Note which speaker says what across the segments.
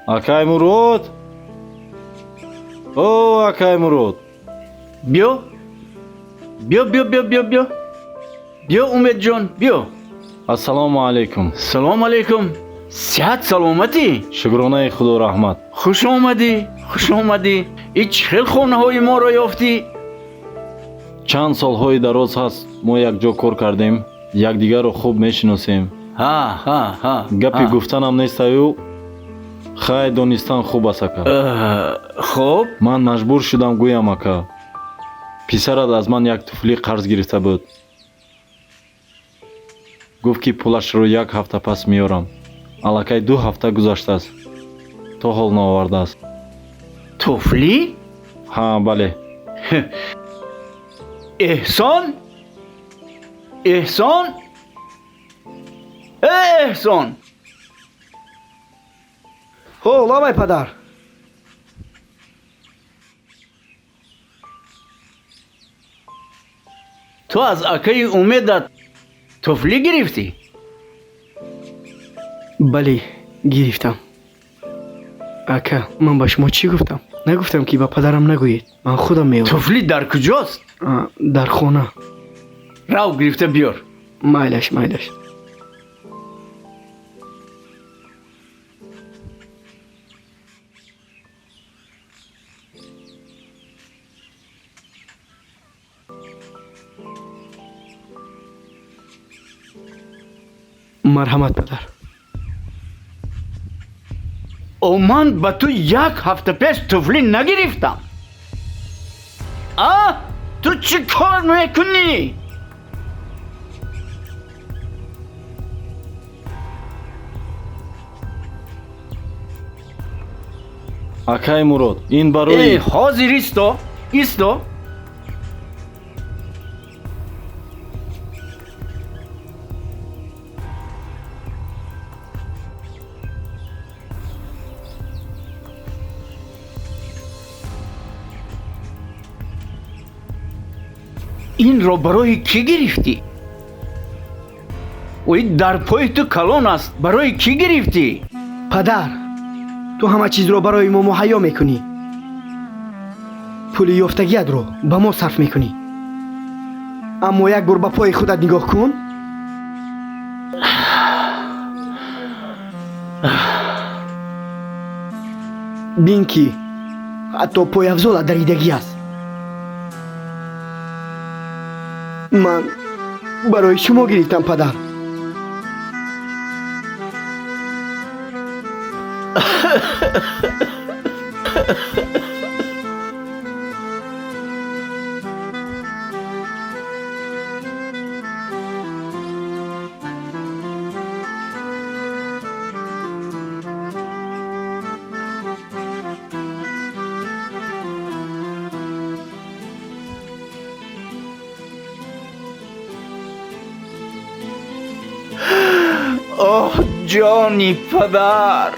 Speaker 1: Акай Мурод, о акай Мурод.
Speaker 2: Биё, биё, биё, биё, биё, биё, биё, Умедҷон, биё.
Speaker 1: Ассалому алайкум.
Speaker 2: Салому алайкум. Сиҳат, саломатӣ?
Speaker 1: Шукронаи Худо, раҳмат.
Speaker 2: Хуш омадӣ, хуш омадӣ. И чӣ хел хонаҳои моро ёфтӣ?
Speaker 1: Чанд солҳои дароз ҳаст, мо якҷо кор кардем, якдигарро хуб мешиносем.
Speaker 2: Ҳа, ҳа, ҳа.
Speaker 1: Гапи гуфтанам нестаю, хай, донистан хуб аст, ака.
Speaker 2: Хуб.
Speaker 1: Ман маҷбур шудам гӯям, ака. Писарат аз ман як туфлӣ қарз гирифта буд, гуфт, ки пулашро як ҳафта пас меорам. Аллакай 2 ҳафта гузаштааст, то ҳол наовардааст.
Speaker 2: Туфлӣ?
Speaker 1: Ҳа, бале.
Speaker 2: Эҳсон, Эҳсон, э Эҳсон!
Speaker 3: Ҳо, лабай, падар.
Speaker 2: Ту аз акаи Умедат туфлӣ гирифтӣ?
Speaker 3: Бале, гирифтам, ака. Ман ба шумо чӣ гуфтам? Нагуфтам, ки ба падарам нагӯед, ман худам меорам?
Speaker 2: Туфлӣ дар куҷост?
Speaker 3: Дар хона.
Speaker 2: Рав, гирифта биёр.
Speaker 3: Майлаш, майлаш. Марҳамат, падар.
Speaker 2: О, ман ба ту як ҳафта пеш туфлӣ нагирифтам? А ту чӣ кор мекунӣ?
Speaker 1: Акай Мурод, ин барои
Speaker 2: Э, ҳозир, исто, исто. Инро барои кӣ гирифтӣ? Ой, дар пои ту калон аст. Барои кӣ гирифтӣ?
Speaker 3: Падар, ту ҳама чизро барои мо муҳайё мекунӣ, пули ёфтагиатро ба мо сарф мекунӣ, аммо як бор ба пои худат нигоҳ кун. Бин, ки ҳатто пойафзолат даридагӣ аст. Ман барои шумо гирифтам, падар.
Speaker 2: Оҳ, ҷони падар!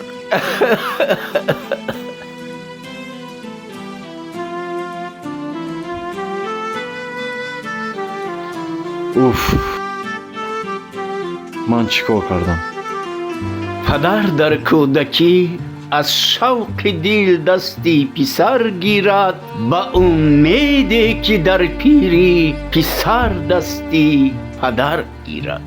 Speaker 1: Уф, ман чӣ кор кардам?
Speaker 2: Падар дар кӯдакӣ аз шавқи дил дасти писар гирад, ба умеде ки дар пирӣ писар дасти падар гирад.